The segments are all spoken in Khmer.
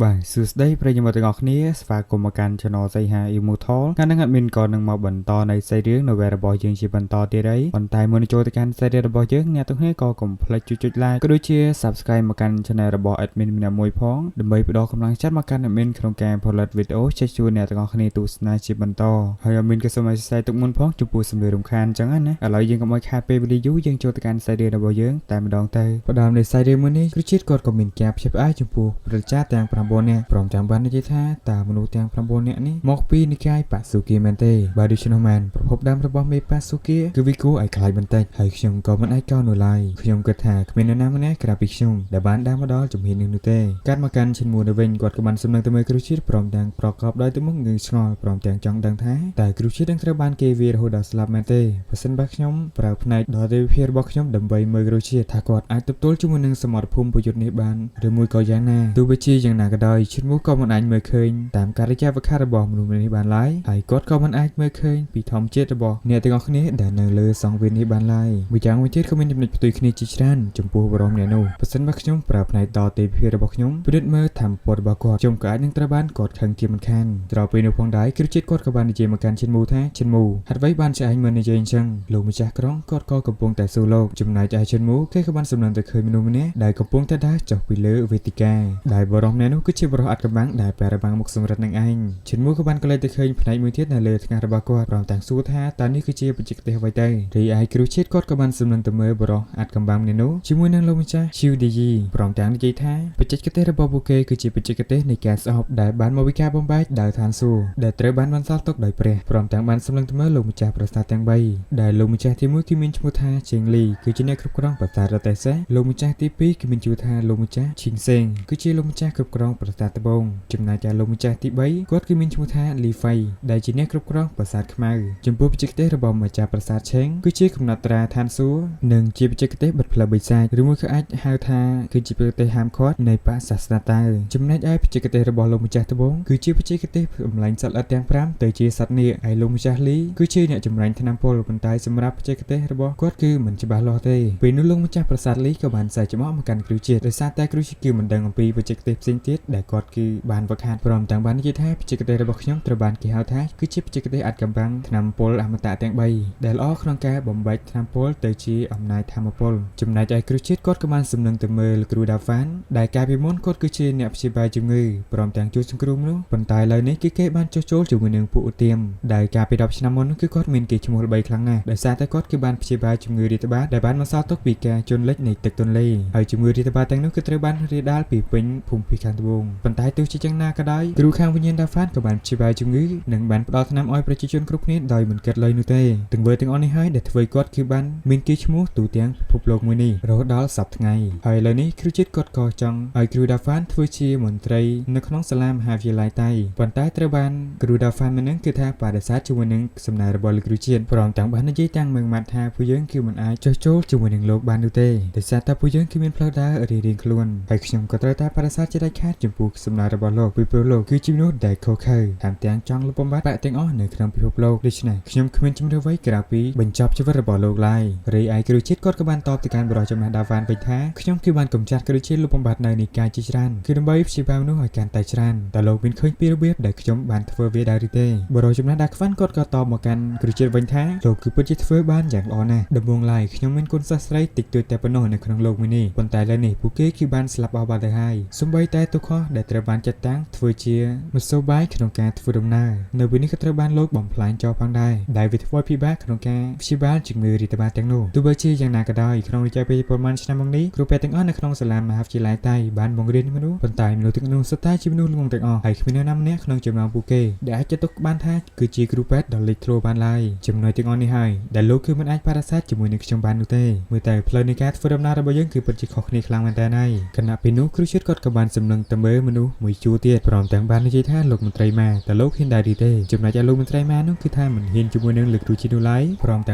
បាទសួស្តីប្រិយមិត្តទាំងអស់គ្នាស្វាគមន៍មកកាន់ Channel សីហា Immortal កាលនឹង admin ក៏នឹងមកបន្តនៃសាច់រឿងនៅវគ្គរបស់យើងជាបន្តទៀតហើយប៉ុន្តែមុននឹងចូលទៅកាន់សាច់រឿងរបស់យើងអ្នកទាំងគ្នាក៏កុំភ្លេចជួយចុច like ក៏ដូចជា Subscribe មកកាន់ Channel របស់ admin ម្នាក់មួយផងដើម្បីផ្ដល់កម្លាំងចិត្តមកកាន់ admin ក្នុងការផលិតវីដេអូចែកជូនអ្នកទាំងអស់គ្នាទស្សនាជាបន្តហើយ admin ក៏សូមអធិស្ឋានទុកមុនផងចំពោះសំឡេងរំខានអញ្ចឹងណាឥឡូវយើងកុំឲ្យខាតពេលវេលាយូរយើងចូលទៅកាន់សាច់រឿងរបស់យើងតែម្ដងទៅផ្ដើមនៃសាច់រឿងមួយនេះគ្រូជាតិគាត់ក៏មានការភ្ញាក់ផ្អើលចំពោះប្រជាទាំង9នាក់ព្រមទាំងបាននិយាយថាតើមនុស្សទាំង9នាក់នេះមកពីនិកាយបាសុគាមែនទេបើដូច្នោះមែនប្រភពដើមរបស់មេបាសុគាគឺវាគួរឲ្យខ្លាចបន្តិចហើយខ្ញុំក៏មិនអាចកោនោះឡើយខ្ញុំគិតថាគ្មាននរណាម្នាក់ក្រៅពីខ្ញុំដែលបានដើរមកដល់ជំហាននេះនោះទេកាត់មកកាន់ឈិនមួនៅវិញគាត់ក៏បានសំណឹងទៅមើលគ្រូជាតិព្រមទាំងប្រកបដោយទឹកមុខងឿងឆ្ងល់ព្រមទាំងចង់ដឹងថាតើគ្រូជាតិនឹងត្រូវបានគេវាយរហូតដល់ស្លាប់មែនទេប្រសិនបើខ្ញុំប្រើផ្នែកដ៏ទេវភាពរបស់ខ្ញុំដើម្បីមើលគ្រូជាតិថាគាត់អាចទប់ទល់ជាមួយនឹងសមត្ថភូមិប្រយុទ្ធនេះបានឬមួយក៏យ៉ាងណាទោះបីជាយ៉ាងណាក៏ដោយឈិនមួក៏មិនអាចមើលឃើញតាមការិយាវិខារបស់មនុស្សម្នាក់នេះបានឡើយហើយគាត់ក៏មិនអាចមើលឃើញពីធម្មជាតិរបស់អ្នកទាំងអស់គ្នាដែលនៅលើសង្វៀននេះបានឡើយមួយយ៉ាងមួយទៀតក៏មានចំណុចផ្ទុយគ្នាជាច្រើនចំពោះបរិមអ្នកនោះប្រសិនបើខ្ញុំប្រើផ្នែកដ៏ទេវភាពរបស់ខ្ញុំពិនិត្យមើលធម្មពលរបស់គាត់ខ្ញុំក៏អាចនឹងត្រូវបានគាត់ខឹងជាមិនខានស្របពេលនោះផងដែរគ្រូជាតិគាត់ក៏បាននិយាយមកកាន់ឈិនមូថាឈិនមូហេតុអ្វីបានជាឯងមិននិយាយអញ្ចឹងលោកម្ចាស់ក្រុងគាត់ក៏កំពុងតែសួរលោកចំណែកឯឈិនមូគេក៏បានសម្លឹងទៅឃើញមនុស្សម្នាក់ដែលកំពុងតែដើរចុះពីលើវេទិកាដែលបរិសម្នាក់នោះគឺជាបរិសអត់កំបាំងដែលពាក់របាំងមុខសម្រិតនឹងឯងឈិនមូក៏បានកលេចទៅឃើញផ្នែកមួយទៀតនៅលើថ្ងាសរបស់គាត់ព្រមទាំងសួរថាតើនេះគឺជាបច្ចេកទេសអ្វីទៅរីឯគ្រូជាតិគាត់ក៏បានសម្លឹងទៅមើលបរិសអត់កំបាំងម្នាក់នោះជាមួយនឹងលោកម្ចាស់ឈីវឌីយីព្រមទាំងនិយាយថាបច្ចេកទេសរបស់ពួកគេគឺជាបច្ចេកទេសនៃការស្អប់ដែលបានមកពីការបំបែកដោយឋានសួគ៌ដែលត្រូវបានបន្សល់ទុកដោយព្រះព្រមទាំងបានសម្លឹងទៅមើលលោកម្ចាស់ប្រាសាទទាំង3ដែលលោកម្ចាស់ទី1គឺមានឈ្មោះថាជេងលីគឺជាអ្នកគ្រប់គ្រងប្រាសាទរតេសេះលោកម្ចាស់ទី2គឺមានឈ្មោះថាលោកម្ចាស់ឈីងសេងគឺជាលោកម្ចាស់គ្រប់គ្រងប្រាសាទត្បូងចំណែកឯលោកម្ចាស់ទី3គាត់គឺមានឈ្មោះថាលីហ្វៃដែលជាអ្នកគ្រប់គ្រងប្រាសាទខ្មៅចំពោះបច្ចេកទេសរបស់ម្ចាស់ប្រាសាទឆេងគឺជាកំណត់ត្រាឋានសួគ៌និងជាបច្ចេកទេសបិទផ្លូវបិសាចឬមួយក៏អាចហៅថាគឺជាបច្ចេកទេសហាមឃាត់នៃបក្សសាសនាតាវចំណែកឯបច្ចេកទេសរបស់លោកម្ចាស់ត្បូងគឺជាបច្ចេកទេសបំលែងសត្វល្អិតទាំង5ទៅជាសត្វនាគឯលោកម្ចាស់លីគឺជាអ្នកចម្រាញ់ថ្នាំពុលប៉ុន្តែសម្រាប់បច្ចេកទេសរបស់គាត់គឺមិនច្បាស់លាស់ទេពេលនោះលោកម្ចាស់ប្រាសាទលីក៏បានសែកច្បកមកកាន់គ្រូជាតិដោយសារតែគ្រូជាតិគឺមិនដឹងអំពីបច្ចេកទេសផ្សេងទៀតដែលគាត់គឺបានវឹកហាត់ព្រមទាំងបាននិយាយថាបច្ចេកទេសរបស់ខ្ញុំត្រូវបានគេហៅថាគឺជាបច្ចេកទេសអាចកំបាំងថ្នាំពុលអមតៈទាំង3ដែលល្អក្នុងការបំបែកថ្នាំពុលទៅជាអំណាចធម្មពលចំណែកឯគ្រូជាតិគាត់ក៏បានសម្លឹងទៅមើលគ្រូដាហ្វានដែលកាលពីមុនគាត់គឺជាអ្នកព្យាបាលជំងឺព្រមទាំងជួយសង្គ្រោះមនុស្សប៉ុន្តែឥឡូវនេះគឺគេបានចុះចូលជាមួយនឹងពួកឧទាមដែលកាលពី10ឆ្នាំមុនគឺគាត់មានគេឈ្មោះល្បីខ្លាំងណាស់ដោយសារតែគាត់គឺបានព្យាបាលជំងឺរាតត្បាតដែលបានបន្សល់ទុកពីការជន់លិចនៃទឹកទន្លេហើយជំងឺរាតត្បាតទាំងនោះគឺត្រូវបានរាលដាលពីពេញភូមិភាគខាងត្បូងប៉ុន្តែទោះជាយ៉ាងណាក៏ដោយគ្រូខាងវិញ្ញាណដាហ្វានក៏បានព្យាបាលជំងឺនិងបានផ្ដល់ថ្នាំឲ្យប្រជាជនគ្រប់គ្នាដោយមិនគិតលុយនោះទេទង្វើទាំងអស់នេះហើយដែលធ្វើឲ្យគាត់គឺបានមានគេឈ្មោះទូទាំងពិភពលោកមួយនេះរហូតដល់សប្តាហ៍ថ្ងៃហើយឥឡូវនេះគ្រូជាតិគាត់ក៏ចង់ឲ្យគ្រូដាហ្វានធ្វើជាមន្ត្រីនៅក្នុងសាលាមហាវិទ្យាល័យតៃប៉ុន្តែត្រូវបានគ្រូដាហ្វានម្នាក់គឺថាបដិសេធជាមួយនឹងសំណើរបស់លោកគ្រូជាតិព្រមទាំងបាននិយាយទាំងមឹងម៉ាត់ថាពួកយើងគឺមិនអាចចុះចូលជាមួយនឹងលោកបាននោះទេដោយសារតែពួកយើងគឺមានផ្លូវដើររៀងៗខ្លួនហើយខ្ញុំក៏ត្រូវតែបដិសេធជាដាច់ខាតចំពោះសំណើរបស់លោកពីព្រោះលោកគឺជាមនុស្សដែលខុសខើថែមទាំងចង់លុបបំបាត់បាក់ទាំងអស់នៅក្នុងពិភពលោកដូច្នេះខ្ញុំគ្មានជម្រើសអ្វីក្រៅពីបញ្ចប់ជីវិតរបស់លោកឡើយរីឯគ្រូជាតិគាត់ក៏បានតបទៅកាន់បរិសុទ្ធចំណាស់ដាវ៉ានវិញថាខ្ញុំគឺបានកម្ចាត់គ្រូជាតិលុបបំបាត់នៅនិកាយជាច្រើនគឺដើម្បីព្យាបាលមនុស្សឲ្យកាន់តែច្រើនតើលោកមានឃើញពីរបៀបដែលខ្ញុំបានធ្វើវាដែរឬទេបរិសុទ្ធចំណាស់ដាខ្វាន់គាត់ក៏តបមកកាន់គ្រូជាតិវិញថាលោកគឺពិតជាធ្វើបានយ៉ាងល្អណាស់ដំបូងឡើយខ្ញុំមានគុណសិស្សស្រីតិចតួចតែប៉ុណ្ណោះនៅក្នុងលោកមួយនេះប៉ុន្តែឥឡូវនេះពួកគេគឺបានស្លាប់អស់បាត់ទៅហើយសូម្បីតែទុក្ខដែលត្រូវបានចាត់តាំងធ្វើជាមធ្យោបាយក្នុងការធ្វើដំណើរនៅពេលនេះក៏ត្រូវបានលោកបំផ្លាញចោលផងដែរដែលវាធ្វើឲ្យពិបាកក្នុងការព្យាបាលជំងឺរាតត្បាតទាំងនោះទោះបីជាយ៉ាងណាក៏ដោយក្នុងរយៈពេលប្រមាណឆ្នាំមកនេះគ្រូពេទ្យទាំងអស់នៅក្នុងសាលាមហាវិទ្យាល័យតៃបានបង្រៀនមនុស្សប៉ុន្តែមនុស្សទាំងនោះសុទ្ធតែជាមនុស្សល្ងង់ទាំងអស់ហើយគ្មាននរណាម្នាក់ក្នុងចំណោមពួកគេដែលអាចចាត់ទុកបានថាគឺជាគ្រូពេទ្យដ៏លេចធ្លោបានឡើយចំណុចទាំងអស់នេះហើយដែលលោកគឺមិនអាចបដិសេធជាមួយនឹងខ្ញុំបាននោះទេមើលតែផ្លូវនៃការធ្វើដំណើររបស់យើងគឺពិតជាខុសគ្នាខ្លាំងមែនទែនហើយខណៈពេលនោះគ្រូជាតិគាត់ក៏បានសម្លឹងទៅមើលមនុស្សមួយជួរទៀតព្រមទាំងបាននិយាយថាលោកមន្ត្រីម៉ាតើលោកហ៊ានដែរឬទេចំណែកឯលោកមន្ត្រីម៉ានោះគឺថាមិនហ៊ានជាមួយនឹងលោកគ្រូជាតិនោះឡើយព្រមទា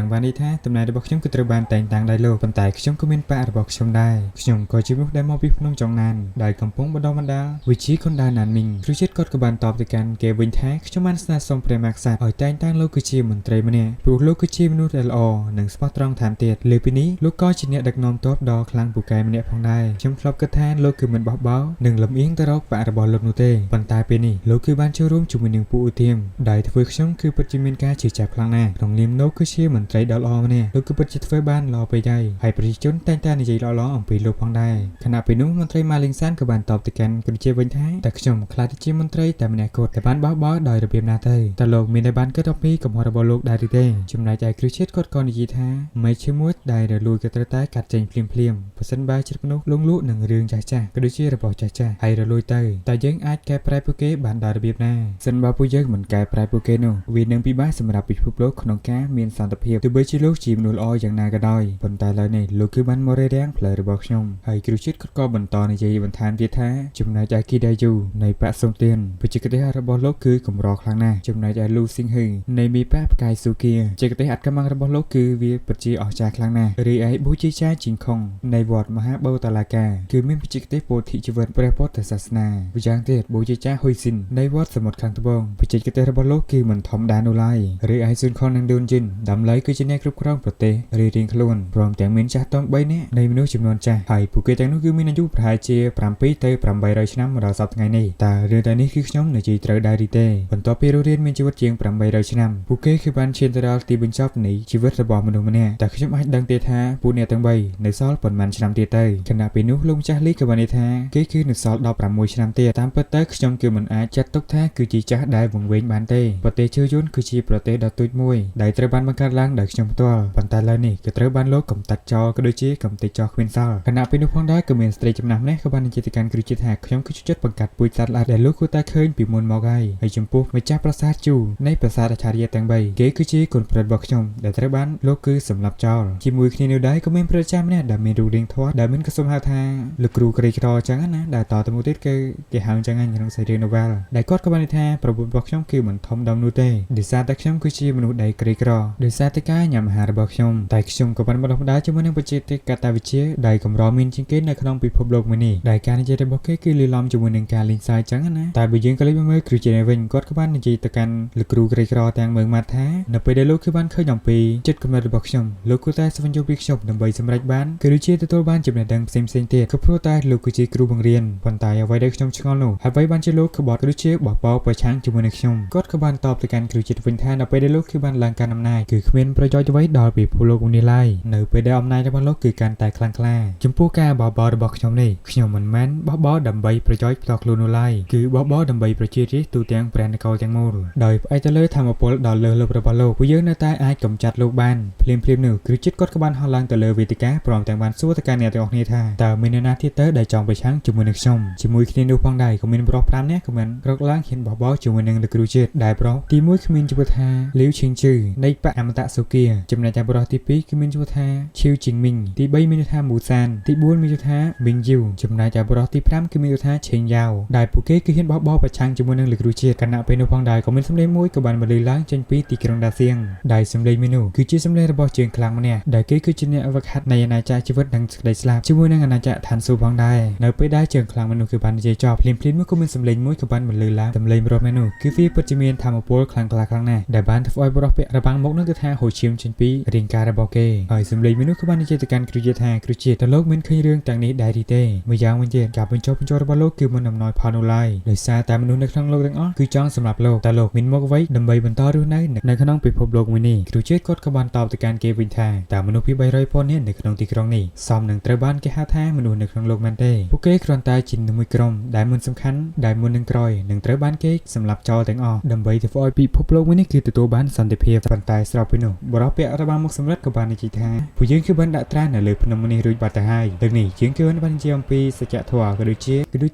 ំងបាននិយាយថាតំណែងរបស់ខ្ញុំគឺត្រូវបានតែងតាំងដោយលោកប៉ុន្តែខ្ញុំក៏មានប៉ាករបស់ខ្ញុំដែរខ្ញុំក៏ជាមនុស្សដែលមកពីភ្នំចុងណានដែលកំពុងបណ្ដុះបណ្ដាលវិជាគុនដាណានមីងគ្រូជាតិគាត់ក៏បានតបទៅកាន់គេវិញថាខ្ញុំបានស្នើសុំព្រះមហាក្សត្រឲ្យតែងតាំងលោកគឺជាមន្ត្រីម្នាក់ព្រោះលោកគឺជាមនុស្សដែលល្អនិងស្មោះត្រង់ថែមទៀតលើពីនេះលោកក៏ជាអ្នកដឹកនាំទ័ពដ៏ខ្លាំងពូកែម្នាក់ផងដែរខ្ញុំធ្លាប់គិតថាលោកគឺមិនបោះបោរនិងលំអៀង ទៅរកបករបស់លោកនោះទេប៉ុន្តែពេលនេះលោកគឺបានចូលរួមជាមួយនឹងពួកឧទាមដែលធ្វើខ្ញុំគឺពិតជាមានការជឿចាប់ខ្លាំងណាស់ក្នុងនាមលោកគឺជាមន្ត្រីដ៏ល្អម្នាក់លោកគឺពិតជាធ្វើបានល្អពេកហើយហើយប្រជាជនតែងតែនិយាយល្អៗអំពីលោកផងដែរខណៈពេលនោះមន្ត្រីម៉ាលីងសានក៏បានតបទៅកាន់គ្រូជាវិញថាតែខ្ញុំខ្លាចជាមន្ត្រីតែម្នាក់គត់តែបានបោះបោដោយរបៀបណាទៅតើលោកមានតែបានគិតអំពីកំហុសរបស់លោកដែរឬទេចំណែកឯគ្រូជាតិគាត់ក៏និយាយថាមិនជាមួយដែលរលួយក៏ត្រូវតែកាត់ចេញភ្លាមភ្លាមប្រសិនបើចិត្តមនុស្សលងលក់នឹងរឿងចាស់ចាស់ក៏ដូចជារបស់ចាស់ចាស់ហើយរលួយទៅតែយើងអាចកែប្រែពួកគេបានដល់របៀបណាសិនបើពួកយើងមិនកែប្រែពួកគេនោះវានឹងពិបាកសម្រាប់ពិភពលោកក្នុងការមានសន្តិភាពទោះបីជាលោកជាមនុស្សល្អយ៉ាងណាក៏ដោយប៉ុន្តែឡើយនេះលោកគឺបានមករារាំងផ្លូវរបស់ខ្ញុំហើយគ្រូជាតិគាត់ក៏បន្តនិយាយបន្ថែមទៀតថាចំណែកឯគីដាយូនៃបកសុំទានបច្ចេកទេសរបស់លោកគឺកម្រខ្លាំងណាស់ចំណែកឯលូស៊ីងហ៊ឺនៃមីប៉ាផ្កាយស៊ូគាបច្ចេកទេសអត្តកម្មរបស់លោកគឺវាពិតជាអស្ចារ្យខ្លាំងណាស់រីឯបូជាចាជីងខុងនៃវត្តមហាបូតាឡាកាគឺមានបច្ចេកទេសពោធិជីវិតព្រះពុទ្ធសាសនាម្យ៉ាងទៀតបូជាចាហ៊ុយស៊ីននៃវត្តសមុទ្រខាងត្បូងបច្ចេកទេសរបស់លោកគឺមិនធម្មតានោះឡើយរីឯស៊ុនខុននិងឌូនជីនដំឡៃគឺជាអ្នកគ្រប់គ្រងប្រទេសរៀងៗខ្លួនព្រមទាំងមានចាស់ទុំ3នាក់នៃមនុស្សចំនួនចាស់ហើយពួកគេទាំងនោះគឺមានអាយុប្រហែលជា7ទៅ800ឆ្នាំមកដល់សប្តាហ៍ថ្ងៃនេះតើរឿងតែនេះគឺខ្ញុំនិយាយត្រូវដែរឬទេបន្ទាប់ពីរស់រានមានជីវិតជាង800ឆ្នាំពួកគេគឺបានឈានទៅដល់ទីបញ្ចប់នៃជីវិតរបស់មនុស្សម្នាក់តែខ្ញុំអាចដឹងទេថាពួកអ្នកទាំង3នៅសល់ប៉ុន្មានឆ្នាំទៀតទៅខណៈពេលនោះលោកម្ចាស់លីក៏បាននិយាយថាគេគឺនៅសល់16ឆ្នាំទៀតតាមពិតទៅខ្ញុំគឺមិនអាចចាត់ទុកថាគឺជាចាស់ដែលវង្វេងបានទេប្រទេសជឿយួនគឺជាប្រទេសដ៏ទូចមួយដែលត្រូវបានបង្កើតឡើងដោយខ្ញុំផ្ទាល់ប៉ុន្តែឡើយនេះក៏ត្រូវបានលោកកំតាច់ចោលក៏ដូចជាកំទេចចោលគ្មានសល់ខណៈពេលនោះផងដែរក៏មានស្ត្រីចំណាស់ម្នាក់ក៏បាននិយាយទៅកាន់គ្រូជាតិថាខ្ញុំគឺជាចិត្តបង្កាត់ពូជសត្វល្អដែលលោកគួរតែឃើញពីមុនមកហើយហើយចំពោះម្ចាស់ប្រាសាទជូនៃប្រាសាទអច្ឆរិយៈទាំង3គេគឺជាកូនប្រិតរបស់ខ្ញុំដែលត្រូវបានលោកគឺសម្លាប់ចោលជាមួយគ្នានោះដែរក៏មានព្រះចាស់ម្នាក់ដែលមានរូបរាងធាត់ដែលមានក៏សូមហៅថាលោកគ្រូក្រីក្រចឹងណាដែលតទៅមុខទៀតគឺគេហៅចឹងហ្នឹងក្នុងសាច់រឿង novel ដែលគាត់ក៏បាននិយាយថាប្រពន្ធរបស់ខ្ញុំគឺមិនធំដុំនោះទេដោយសារតែខ្ញុំគឺជាមនុស្សដែលក្រីក្រដោយសារតែការញ៉ាំអាហាររបស់ខ្ញុំតែខ្ញុំក៏បានបណ្ដុះបណ្ដាលជាមួយនឹងបច្ចេកទេសកតវិជ្ជាដែលកម្រមានជាងគេនៅក្នុងពិភពលោកមួយនេះដែលការនិយាយរបស់គេគឺលាយឡំជាមួយនឹងការលេងសើចចឹងណាតែបើយើងក៏លេចមកមើលគ្រូជាវិញគាត់ក៏បាននិយាយទៅកាន់លោកគ្រូក្រីក្រទាំងមើងម៉ាត់ថានៅពេលដែលលោកគឺបានឃើញអំពីចិត្តគំនិតរបស់ខ្ញុំលោកគួរតែស្វែងយល់ពីខ្ញុំដើម្បីសម្រេចបានគឺដូចជាទទួលបានចំណេះដឹងផ្សេងៗទៀតក៏ព្រោះតែលោកគឺជាគ្រូបង្រៀនប៉ុន្តែអ្វីដែលខ្ញុំឆ្ងល់នោះអ្វីបានជាលោកក្បត់ឬជាបោះបោប្រឆាំងជាមួយនឹងខ្ញុំគាត់ក៏បានតបទៅកាន់គ្រូជាតិវិញថានៅពេលដែលលោកគឺបានឡើងកាន់អំណាចគឺគ្មានប្រយោជន៍អ្វីដល់ពិភពលោកនេះឡើយនៅពេលដែលអំណាចរបស់លោកគឺកាន់តែខ្លាំងក្លាចំពោះការបោះបោរបស់ខ្ញុំនេះខ្ញុំមិនមែនបោះបោដើម្បីប្រយោជន៍ផ្ទាល់ខ្លួននោះឡើយគឺបោះបោដើម្បីប្រជារាស្ត្រទូទាំងព្រះនគរទាំងមូលដោយផ្អែកទៅលើធម៌ពលដ៏លើសលប់របស់លោកពួកយើងនៅតែអាចកម្ចាត់លោកបានភ្លាមៗនោះគ្រូជាតិគាត់ក៏បានហោះឡើងទៅលើវេទិកាព្រមទាំងបានសួរទៅកាន់អ្នកទាំងអស់គ្នាថាតើមានអ្នកណាទៀតទៅដែលចង់ប្រឆាំងជាមួយនឹងខ្ញុំជាមួយគ្នានោះផងដែរក៏មានប្រុស5នាក់ក៏មានក្រោកឡើងហ៊ានបោះបោជាមួយនឹងលោកគ្រូជាតិដែលប្រុសទី1គ្មានឈ្មោះថាលីវឈិងជឺនៃបកអមតៈសូគាចំណែកឯប្រុសទី2គឺមានឈ្មោះថាឈីវជីងមីងទី3មានឈ្មោះថាមូសានទី4មានឈ្មោះថាមីងយូចំណែកឯប្រុសទី5គឺមានឈ្មោះថាឆេងយ៉ាវដែលពួកគេគឺហ៊ានបោះបោប្រឆាំងជាមួយនឹងលោកគ្រូជាតិខណៈពេលនោះផងដែរក៏មានសម្លេងមួយក៏បានបន្លឺឡើងចេញពីទីក្រុងដាសៀងដែលសម្លេងមួយនោះគឺជាសម្លេងរបស់ជើងខ្លាំងម្នាក់ដែលគេគឺជាអ្នកវឹកហាត់នៃអាណាចក្រជីវិតនិងសេចក្តីស្លាប់ជាមួយនឹងអាណាចក្រឋានសួគ៌ផងដែរនៅពេលដែលជើងខ្លាំងមនុស្សគឺបាននិយាយចប់ភ្លាមៗមួយក៏មានសម្លេងមួយក៏បានបន្លឺឡើងសម្លេងរបស់មនុស្សគឺវាពិតជាមានធម៌ពលខ្លាំងក្លាខ្លាំងណាស់ដែលបានធ្វើឲ្យប្រុសពាក់របាំងមុខនោះគឺថាហូរឈាមចេញពីរាងកាយរបស់គេហើយសម្លេងមនុស្សក៏បាននិយាយទៅកាន់គ្រូជាថាគ្រូជាតើលោកមានឃើញរឿងទាំងនេះដែរឬទេមួយយ៉ាងវិញទៀតការបញ្ចុះបញ្ចូលរបស់លោកគឺមិនអំណោយផលនោះឡើយដោយសារតែមនុស្សនៅក្នុងលោកទាំងអស់គឺចង់សម្លាប់លោកតើលោកមានមុខអ្វីដើម្បីបន្តរស់នៅនៅក្នុងពិភពលោកមួយនេះគ្រូជាគាត់ក៏បានតបទៅកាន់គេវិញថាតើមនុស្សពី300ពាន់នាក់នៅក្នុងទីក្រុងនេះសមនឹងត្រូវបានគេហៅថាមនុស្សនៅក្នុងលោកមែនទេពួកគេគ្រាន់តែជាមនុស្សមួយក្រុមដែលមិនសំខាន់ដែលមុននឹងក្រោយនឹងត្រូវបានគេសម្លាប់ចោលទាំងអស់ដើម្បីធ្វើឲ្យពិភពលោកមួយនេះគឺទទួលបានសន្តិភាពប៉ុន្តែស្របពេលនោះបរិះពាក់របាំមុខសម្រិតក៏បាននិយាយថាពួកយើងគឺបានដាក់ត្រានៅលើភ្នំនេះរួចបាត់ទៅហើយលើកនេះយើងគឺបាននិយាយអំពីសច្ចធម៌ក៏ដូច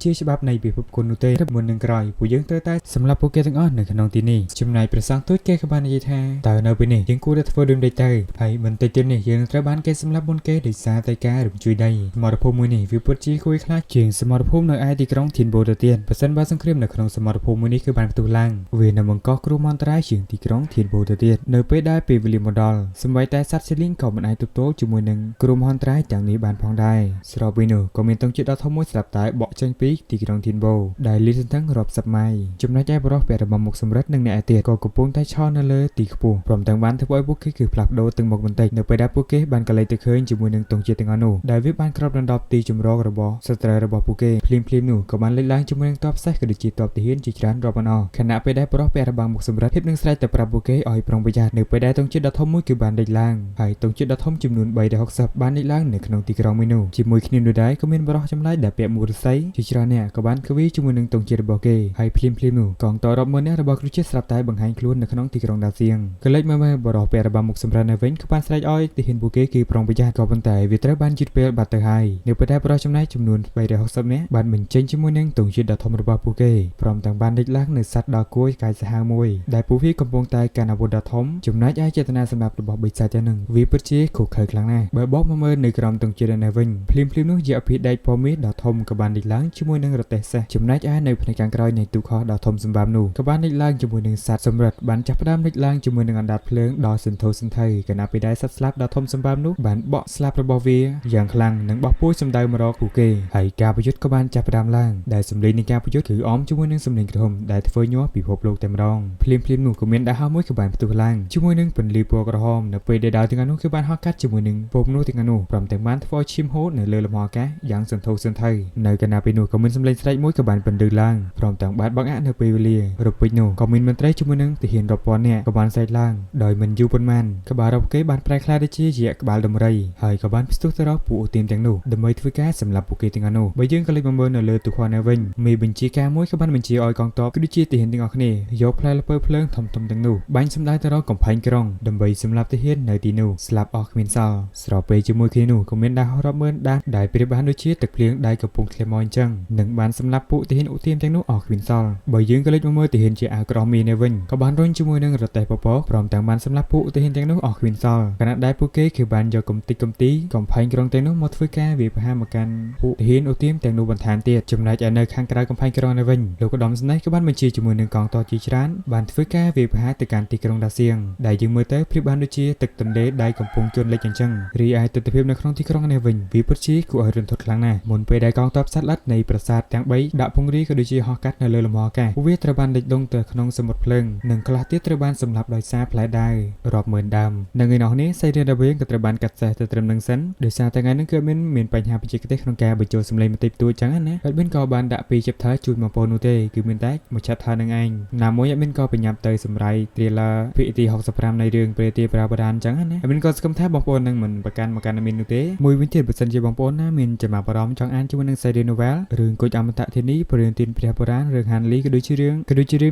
ជាច្បាប់នៃពិភពគុណនោះទេមុននឹងក្រោយពួកយើងត្រូវតែសម្លាប់ពួកគេទាំងអស់នៅក្នុងទីនេះចំណែកព្រះសង្ឃទូចគេក៏បាននិយាយថាតើនៅពេលនេះយើងគួរតែធ្វើដូចម្តេចទៅហើយបន្តិចទៀតនេះយើងនឹងត្រូវបានគេសម្លាប់មុនគេដោយសារតែការរំជួយដីសមរភូមិមួយនេះវាពិតជាគួរឲ្យខ្លាចជាងសមរភូមិនៅឯទីក្រុងធានបូទៅទៀតប្រសិនបើសង្គ្រាមនៅក្នុងសមរភូមិមួយនេះគឺបានផ្ទុះឡើងវានឹងបង្កគ្រោះមហន្តរាយជាងទីក្រុងធានបូទៅទៀតនៅពេលដែលពេលវេលាមកដល់សម្បីតែសត្វសិលីងក៏មិនអាចទប់ទល់ជាមួយនឹងគ្រោះមហន្តរាយទាំងនេះបានផងដែរស្របពេលនោះក៏មានទង់ជាតិដ៏ធំមួយស្រាប់តែបក់ចេញពីទីក្រុងធានបូដែលលាតសន្ធឹងរាប់សិបម៉ៃចំណែកឯប្រុសពាក់របាំមុខសម្រិតនិងអ្នកឯទៀតក៏កំពុងតែឈរនៅលើទីខ្ពស់ព្រមទាំងបានធ្វើឲ្យពួកគេគឺផ្លាស់ប្ដូរទាំងមុខបន្តិចនៅពេលដែលពួកគេបានកលេចទៅឃើញជាមួយនឹងទង់ជាតិទាំងអស់នោះដែលវាបានគ្របដណ្ដប់ទីជម្រករបស់សត្រូវរបស់ពួកគេភ្លាម ភ្លាមៗនោះក៏បានលេចឡើងជាមួយនឹងទ័ពសេះក៏ដូចជាទ័ពទាហានជាច្រើនរាប់មិនអស់ខណៈពេលដែលប្រុសពាក់របាំងមុខសម្រិតភាពនឹងស្រែកទៅប្រាប់ពួកគេឲ្យប្រុងប្រយ័ត្ននៅពេលដែលទង់ជាតិដ៏ធំមួយគឺបានលេចឡើងហើយទង់ជាតិដ៏ធំចំនួន360បានលេចឡើងនៅក្នុងទីក្រុងមួយនោះជាមួយគ្នានោះដែរក៏មានបរិះចម្លែកដែលពាក់មួកឫស្សីជាច្រើនអ្នកក៏បានគវីជាមួយនឹងទង់ជាតិរបស់គេហើយភ្លាមភ្លាមនោះកងទ័ពរាប់ម៉ឺននាក់របស់គ្រូជាតិស្រាប់តែបង្ហាញខ្លួននៅក្នុងទីក្រុងដាសៀងក៏លេចមើលមើលបរិះពាក់របាំងមុខសម្រិតនៅវិញក៏បានស្រែកឲ្យទាហានពួកគេគឺប្រុងប្រយ័ត្នក៏ប៉ុន្តែវាត្រូវបានយឺតពេលបាត់ទៅហើយនៅពេលដែលបរិះចំណែកចំនួន360នាក់បានបញ្ចេញជាមួយនឹងទង់ជាតិដ៏ធំរបស់ពួកគេព្រមទាំងបានលេចឡើងនៅសត្វដ៏គួរកាយសាហាវមួយដែលពួកវាកំពុងតែកាន់អាវុធដ៏ធំចំណែកឯចេតនាសម្រាប់របស់បិសាចទាំងនឹងវាពិតជាឃោរឃៅខ្លាំងណាស់បើបកមកមើលនៅក្រោមទង់ជាតិនៅវិញភ្លាមភ្លាមនោះយៈភីដែកពណ៌មាសដ៏ធំក៏បានលេចឡើងជាមួយនឹងរទេះសេះចំណែកឯនៅផ្នែកខាងក្រោយនៃទូខោដ៏ធំសម្បើមនោះក៏បានលេចឡើងជាមួយនឹងសត្វសំរិទ្ធបានចាប់ផ្ដើមលេចឡើងជាមួយនឹងអណ្ដាតភ្លើងដ៏សន្ធោសន្ធៅខណៈពេលដែលសត្វស្លាបដ៏ធំសម្បើមនោះបានបក់ស្លាបរបស់វាយ៉ាងខ្លាំងនិងបោះពួយសម្ដៅមករកពួកគេហើយការប្រយុទ្ធក៏បានចាប់ផ្ដើមឡើងដែលសម្លេងនៃការប្រយុទ្ធគឺអមជាមួយនឹងសម្លេងគ្រហឹមដែលធ្វើញ័រពិភពលោកតែម្ដងភ្លាមភ្លាមនោះក៏មានដាវហោះមួយក៏បានផ្ទុះឡើងជាមួយនឹងពន្លឺពណ៌ក្រហមនៅពេលដែលដាវទាំងនោះគឺបានហោះកាត់ជាមួយនឹងពពនោះទាំងនោះព្រមទាំងបានធ្វើឲ្យឈាមហូរនៅលើលំហអាកាសយ៉ាងសន្ធោសន្ធៅនៅកណ្ដាលពេលនោះក៏មានសម្លេងស្រែកមួយក៏បានពន្លឺឡើងព្រមទាំងបានបង្អាក់នៅពេលវេលារពេចនោះក៏មានមន្ត្រីជាមួយនឹងទាហានរាប់ពាន់នាក់ក៏បានស្រែកឡើងដោយមិនយូរប៉ុន្មានក្បាលរបស់គេបានប្រែក្លាយទៅជាយក្សក្បាលដំរីហើយក៏បានផ្ទុះទៅរកពួកឧទាមទាំងនោះដើម្បីធ្វើការសម្លាប់ពួកគេទាំងនោះបើយើងក៏លេចមកមើលនៅលើទូខនៅវិញមេបញ្ជាការមួយក៏បានបញ្ជាឲ្យកងទ័ពគឺជាទាហានទាំងអស់គ្នាយកផ្លែល្ពៅភ្លើងធំៗទាំងនោះបាញ់សម្ដៅទៅរកកំផែងក្រុងដើម្បីសម្លាប់ទាហាននៅទីនោះស្លាប់អស់គ្មានសល់ស្របពេលជាមួយគ្នានោះក៏មានដាវរាប់ម៉ឺនដាវដែលប្រៀបបានដូចជាទឹកភ្លៀងដែលកំពុងធ្លាក់មកអញ្ចឹងនឹងបានសម្លាប់ពួកទាហានឧទាមទាំងនោះអស់គ្មានសល់បើយើងក៏លេចមកមើលទាហានជាអាវក្រមីនៅវិញក៏បានរុញជាមួយនឹងរទេះពពកព្រមទាំងបានសម្លាប់ពួកទាហានទាំងនោះអស់គ្មានសល់ខណៈដែលពួកគេគឺបានយកកំតិចកំទីកំផែងក្រុងទាំងនោះមកធ្វើការវាយប្រហារមកកាន់ពួកទាហានឧទាមទាំងនោះបន្ថែមទៀតចំណែកឯនៅខាងក្រៅកំផែងក្រុងនៅវិញលោកឧត្តមស្នេហ៍ក៏បានបញ្ជាជាមួយនឹងកងទ័ពជាច្រើនបានធ្វើការវាយប្រហារទៅកាន់ទីក្រុងដាសៀងដែលយើងមើលទៅប្រៀបបានដូចជាទឹកទន្លេដែលកំពុងជន់លិចអញ្ចឹងរីឯទិដ្ឋភាពនៅក្នុងទីក្រុងនេះវិញវាពិតជាគួរឲ្យរន្ធត់ខ្លាំងណាស់មុនពេលដែលកងទ័ពសត្វល្អិតនៃប្រាសាទទាំង3ដាក់ពង្រាយក៏ដូចជាហោះកាត់នៅលើលំហអាកាសវាត្រូវបានលិចលង់ទៅក្នុងសមុទ្រភ្លើងនិងខ្លះទៀតត្រូវបានសម្លាប់ដោយសារផ្លែដាវរាប់ម៉ឺនដើមនៅថ្ងៃនេះសាច់រឿងរបស់យើងក៏ត្រូវបានកាត់សេះទៅត្រឹមនឹងសិនដោយសារតែថ្ងៃនេះគឺមានបញ្ហាបច្ចេកទេសក្នុងការបញ្ចូលសំឡេងបន្តិចបន្តួចចឹងណាហើយមានក៏បានដាក់ពី chapter ជូនបងប្អូននោះទេគឺមានតែមួយ chapter នឹងឯងណាមួយមានក៏បញ្ញាប់ទៅសម្រាយ trailer ភាគទី65នៃរឿងព្រះទាប្រាបដានចឹងណាហើយមានក៏សង្ឃឹមថាបងប្អូននឹងមិនប្រកាន់មកកាន់មាននោះទេមួយវិញទៀតបើសិនជាបងប្អូនណាមានចំណាប់អារម្មណ៍ចង់អានជាមួយនឹង series novel រឿងគុជអមតៈធានីព្រឿងទីនព្រះបុរាណរឿងហានលីក៏ដូចជារឿ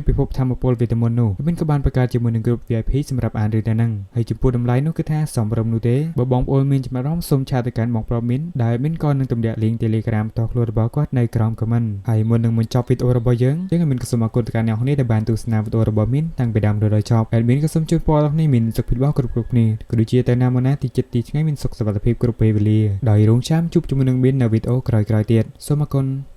ងពិភពធម្មពលវេទមន្តនោះមានក៏បានបង្កើតជាមួយនឹងក្រុម VIP សម្រាប់អានរឿងតែហ្នឹងហើយចំពោះតម្លៃនោះគឺថាសមរម្យនោះទេបើបងប្អូនមានចំណាប់អារម្មណ៍សូម chat ទៅកាន់បងប្រុសមីនដែលមានក៏នឹងទម្លាក់ link Telegram តខ្លួនរបស់គាត់នៅក្រោម comment ហើយមុននឹងបញ្ចប់វីដេអូរបស់យើងយើងក៏មានក៏សូមអរគុណទៅកាន់អ្នកនរដែលបានទស្សនាវីដេអូរបស់មីនតាំងពីដើមដល់ចប់ admin ក៏សូមជូនពរដល់អ្នកមានសុខភាពល្អគ្រប់គ្រប់គ្នាក៏ដូចជាទៅណាមកណាទីចិត្តទីឆ្ងាយមានសុខសុវត្ថិភាពគ្រប់ពេលវេលាដោយរងចាំជួបជាមួយនឹងមីននៅវីដេអូក្រោយៗទៀតសូមអរគុណ។